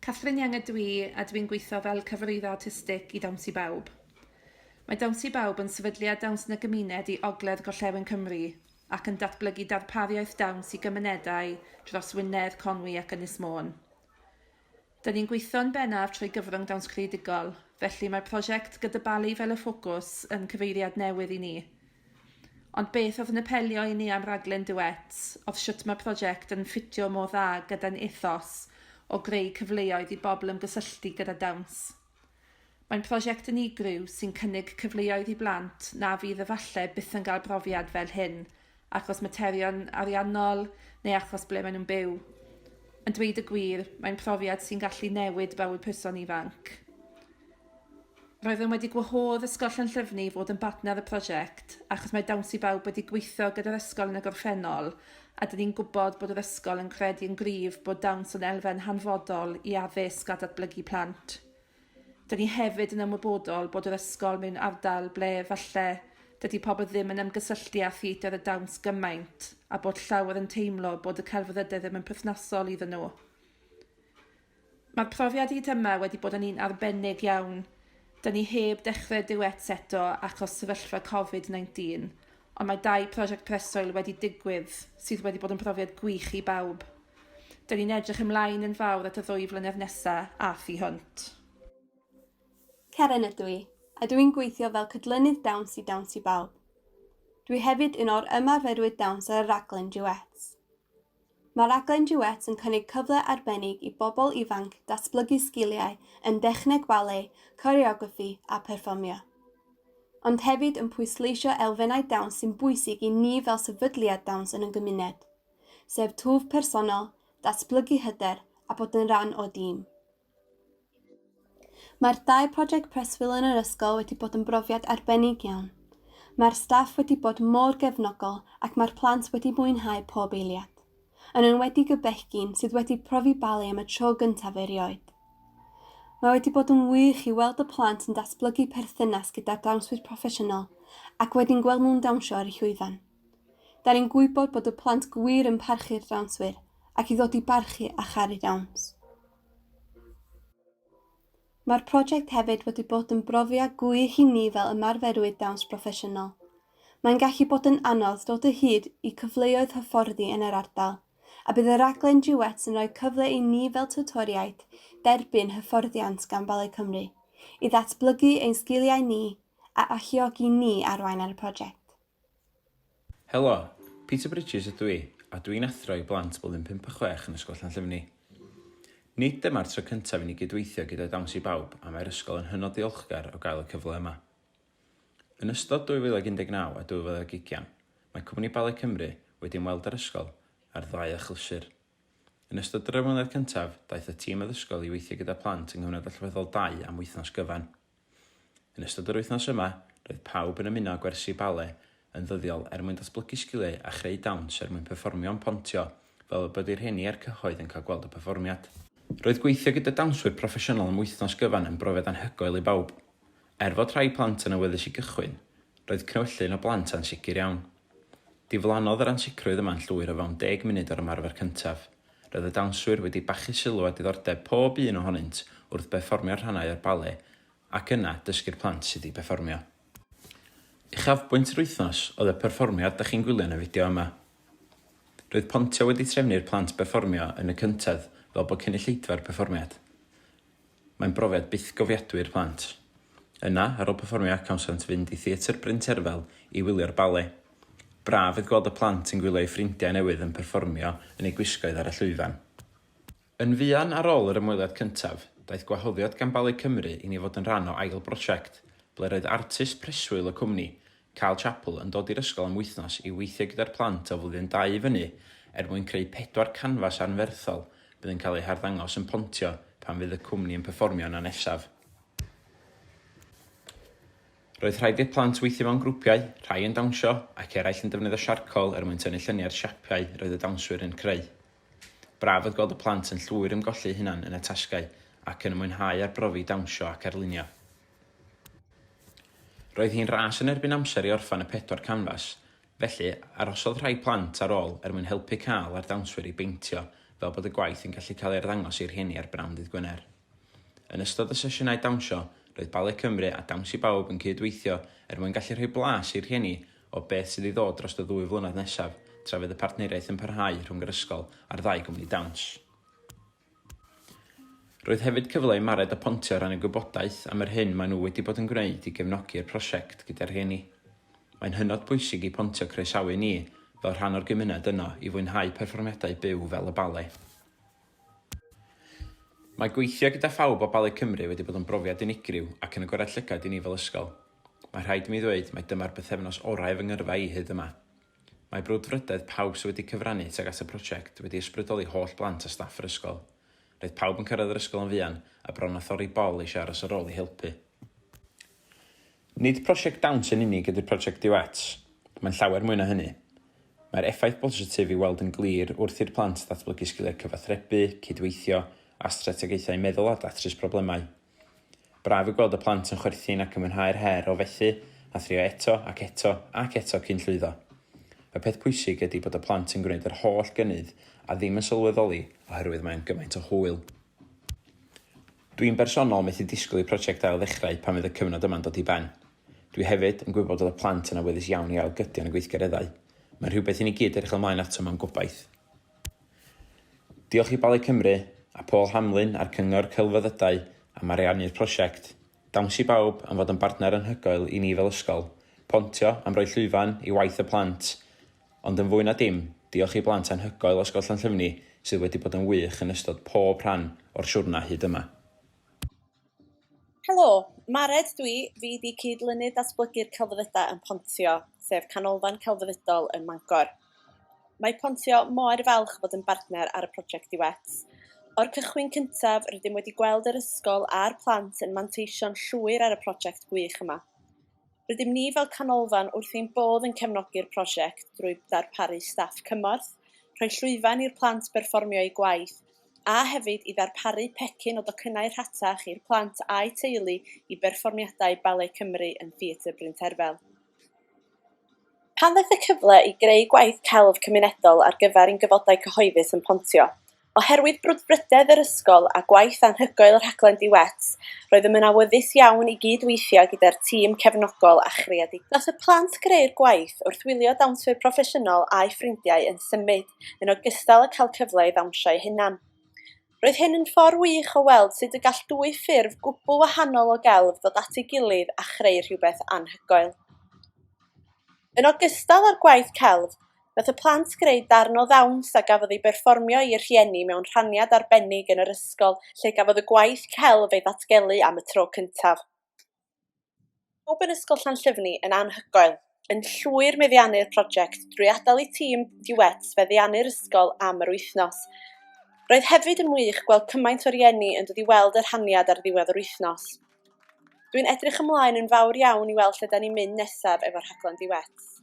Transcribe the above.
Catherine Young ydw i a dwi'n gweithio fel cyfarwyddwr artistig i Dawns i Bawb. Mae Dawns i Bawb yn sefydliad dawns yn y gymuned i Ogledd Gorllewin Cymru ac yn datblygu darpariaeth dawns i gymunedau dros Wynedd, Conwy ac Ynys Môn. Dyn ni'n gweithio'n bennaf trwy gyfrwng dawns creadigol, felly mae'r prosiect gyda Bali fel y ffocws yn cyfeiriad newydd i ni. Ond beth oedd yn apelio i ni am raglen Duets oedd shwt mae'r prosiect yn ffitio mor dda gyda'n ethos o greu cyfleoedd i bobl ymgysylltu gyda dawns. Mae'n prosiect unigryw sy'n cynnig cyfleoedd i blant na fydd efallai byth yn cael brofiad fel hyn achos materion ariannol neu achos ble maen nhw'n byw. Yn dweud y gwir, mae'n profiad sy'n gallu newid bywyd person ifanc. Roeddem wedi gwahodd Ysgol Llanllyfni i fod yn bartner y prosiect achos mae Dawns i Bawb wedi gweithio gyda'r ysgol yn y gorffennol a 'dyn ni'n gwybod bod yr ysgol yn credu yn gryf bod dawns yn elfen hanfodol i addysg a datblygu plant. Dyn ni hefyd yn ymwybodol bod yr ysgol mewn ardal ble falle dydy pobl ddim yn ymgysylltu â theatr y dawns gymaint a bod llawer yn teimlo bod y celfyddydau ddim yn perthnasol iddyn nhw. Mae'r profiad hyd yma wedi bod yn un arbennig iawn. Dyn ni heb dechrau duets eto achos sefyllfa Covid-19, ond mae dau prosiect preswyl wedi digwydd sydd wedi bod yn brofiad gwych i bawb. Dyn ni'n edrych ymlaen yn fawr at y ddwy flynedd nesa a thu hwnt. Ceren ydw i, a dw i'n gweithio fel cydlynydd dawns i Dawns i Bawb. Dwi hefyd un o'r ymarferwyr dawns ar y rhaglen Duets. Mae rhaglen Duets yn cynnig cyfle arbennig i bobl ifanc datblygu sgiliau yn dechneg bale, coreograffi a pherfformio. Ond hefyd yn pwysleisio elfennau dawns sy'n bwysig i ni fel sefydliad dawns yn y gymuned, sef twf personol, datblygu hyder a bod yn rhan o dîm. Mae'r dau project preswyl yn yr ysgol wedi bod yn brofiad arbennig iawn. Mae'r staff wedi bod mor gefnogol ac mae'r plant wedi mwynhau pob eiliad. Yn enwedig y bechgyn sydd wedi profi bale am y tro gyntaf erioed. Mae wedi bod yn wych i weld y plant yn datblygu perthynas gyda'r dawnswyr proffesiynol ac wedyn gweld nhw'n dawnsio ar y llwyfan. Da ni'n gwybod bod y plant gwir yn parchu'r dawnswyr ac i ddod i barchu a charu dawns. Mae'r prosiect hefyd wedi bod yn brofiad gwych i ni fel ymarferwyr dawns broffesiynol. Mae'n gallu bod yn anodd dod o hyd i cyfleoedd hyfforddi yn yr ardal, a bydd y rhaglen Duets yn rhoi cyfle i ni fel tiwtoriaid derbyn hyfforddiant gan Ballet Cymru i ddatblygu ein sgiliau ni a alluogi ni arwain ar y prosiect. Helo, Peter Bridges ydw i, a dw i'n athro i blant blwyddyn pump a chwech yn Ysgol Llanllyfni. Nid dyma'r tro cyntaf i ni gydweithio gyda Dawns i Bawb a mae'r ysgol yn hynod ddiolchgar o gael y cyfle yma. Yn ystod 2019 a 2020, mae Cwmni Ballet Cymru wedi ymweld â'r ysgol ar ddau achlysur. Yn ystod yr ymweliad cyntaf, daeth y tîm addysgol i weithio gyda plant yng nghyfnod allweddol dau am wythnos gyfan. Yn ystod yr wythnos yma, roedd pawb yn ymuno â gwersi bale yn ddyddiol er mwyn datblygu sgiliau a chreu dawns er mwyn perfformio yn Pontio fel y bod eu rhieni a'r cyhoedd yn cael gweld y perfformiad. Roedd gweithio gyda dawnswyr proffesiynol am wythnos gyfan yn brofiad anhygoel i bawb. Er fod rhai plant yn awyddus i gychwyn, roedd cnewyllyn o blant ansicr iawn. Diflannodd yr ansicrwydd yma'n llwyr o fewn deg munud o'r ymarfer cyntaf. Roedd y dawnswyr wedi bachu sylw a diddordeb pob un ohonynt wrth berfformio'r rhannau o'r bale ac yna dysgu'r plant sut i berfformio. Uchafbwynt yr wythnos oedd y perfformiad dach chi'n gwylio yn y fideo yma. Roedd Pontio wedi trefnu i'r plant berfformio yn y cyntedd fel bod cynulleidfa'r perfformiad. Mae'n brofiad bythgofiadwy i'r plant. Yna, ar ôl perfformio cawsant fynd i Theatr Bryn Terfel i wylio'r bale. Braf oedd gweld y plant yn gwylio eu ffrindiau newydd yn perfformio yn eu gwisgoedd ar y llwyfan. Yn fuan ar ôl yr ymweliad cyntaf, daeth gwahoddiad gan Ballet Cymru i ni fod yn rhan o ail brosiect, ble roedd artist preswyl y cwmni, Carl Chappell, yn dod i'r ysgol am wythnos i weithio gyda'r plant o flwyddyn dau i fyny er mwyn creu pedwar canfas anferthol bydd yn cael eu harddangos yn Pontio pan fydd y cwmni yn perfformio yno nesaf. Roedd rhaid i'r plant weithio mewn grwpiau, rhai yn dawnsio ac eraill yn defnyddio siarcol er mwyn tynnu lluniau'r siapiau roedd y dawnswyr yn creu. Braf oedd gweld y plant yn llwyr ymgolli eu hunain yn y tasgau ac yn mwynhau arbrofi dawnsio ac arlunio. Roedd hi'n ras yn erbyn amser i orffen y pedwar canfas, felly arhosodd rhai plant ar ôl er mwyn helpu Carl a'r dawnswyr i beintio fel bod y gwaith yn gallu cael ei arddangos i'r rhieni ar bnawn dydd Gwener. Yn ystod y sesiynau dawnsio, roedd Ballet Cymru a Dawns i Bawb yn cyd-weithio er mwyn gallu rhoi blas i'r rhieni o beth sydd i ddod dros y ddwy flynedd nesaf, tra fydd y partneriaeth yn parhau rhwng yr ysgol a'r ddau gwmni dawns. Roedd hefyd cyfle i Mared a Pontio rannu gwybodaeth am yr hyn maen nhw wedi bod yn gwneud i gefnogi'r prosiect gyda'r rhieni. Mae'n hynod bwysig i Pontio croesawu ni fel rhan o'r gymuned yno i fwynhau perfformiadau byw fel y bale. Mae gweithio gyda phawb o Ballet Cymru wedi bod yn brofiad unigryw ac yn agored llygad i ni fel ysgol. Mae rhaid i mi ddweud mai dyma'r bythefnos orau fy ngyrfa i hyd yma. Mae brwdfrydedd pawb sydd wedi cyfrannu tuag at y prosiect wedi ysbrydoli holl blant a staff yr ysgol. Roedd pawb yn cyrraedd yr ysgol yn fuan a bron â thorri bol eisiau aros ar ôl i helpu. Nid prosiect dawns yn unig ydy'r prosiect Duets, mae'n llawer mwy na hynny. Mae'r effaith bositif i'w weld yn glir wrth i'r plant ddatblygu sgiliau cyfathrebu, cydweithio, a strategaethau meddwl a datrys problemau. Braf yw gweld y plant yn chwerthin ac yn mwynhau'r her o fethu a thrio eto ac eto ac eto cyn llwyddo. Y peth pwysig ydy bod y plant yn gwneud yr holl gynnydd a ddim yn sylweddoli oherwydd mae o'n gymaint o hwyl. Dwi'n bersonol methu disgwyl i'r prosiect ail ddechrau pan fydd y cyfnod yma'n dod i ben. Dwi hefyd yn gwybod bod y plant yn awyddus iawn i ail gydio yn y gweithgareddau. Mae'n rhywbeth i ni gyd edrych ymlaen ato mewn gobaith. Diolch i Ballet Cymru a Paul Hamlyn a'r Cyngor Celfyddydau am ariannu'r prosiect, Dawns i Bawb am fod yn bartner anhygoel i ni fel ysgol, Pontio am roi llwyfan i waith y plant, Ond yn fwy na dim, diolch i blant anhygoel Ysgol Llanllyfni sydd wedi bod yn wych yn ystod pob rhan o'r siwrna hyd yma. Helo, Mared dwi, fi 'di cyd-lynydd datblygu'r celfyddydau yn Pontio, sef canolfan celfyddydol ym Mangor. Mae Pontio mor falch o fod yn bartner ar y prosiect Duets. O'r cychwyn cyntaf, rydym wedi gweld yr ysgol a'r plant yn manteisio'n llwyr ar y prosiect gwych yma. Rydym ni fel canolfan wrth ein bodd yn cefnogi'r prosiect drwy ddarparu staff cymorth, rhoi llwyfan i'r plant berfformio eu gwaith, a hefyd i ddarparu pecyn o docynnau rhatach i'r plant a'u teulu i berfformiadau Ballet Cymru yn Theatr Bryn Terfel. Pan ddaeth y cyfle i greu gwaith celf cymunedol ar gyfer ein gofodau cyhoeddus yn Pontio, Oherwydd brwdfrydedd yr ysgol a gwaith anhygoel y rhaglen Duets, roeddem yn awyddus iawn i gyd-weithio gyda'r tîm cefnogol a chreadigol. Nath y plant greu'r gwaith wrth wylio dawnswyr proffesiynol a'u ffrindiau yn symud, yn ogystal â cael cyfle i ddawnsio eu hunan. Roedd hyn yn ffordd wych o weld sut y gall dwy ffurf gwbl wahanol o gelf ddod at ei gilydd a chreu rhywbeth anhygoel. Yn ogystal â'r gwaith celf, nath y plant greu darn o ddawns a gafodd ei berfformio i'r rhieni mewn rhaniad arbennig yn yr ysgol lle gafodd y gwaith celf ei ddatgelu am y tro cyntaf. Pawb yn Ysgol Llanllyfni yn anhygoel, yn llwyr meddiannu'r prosiect drwy adael i tîm Duets feddiannu'r ysgol am yr wythnos. Roedd hefyd yn wych gweld cymaint o rieni yn dod i weld y rhaniad ar ddiwedd yr wythnos. Dwi'n edrych ymlaen yn fawr iawn i weld lle 'da ni'n mynd nesaf efo'r rhaglen Duets.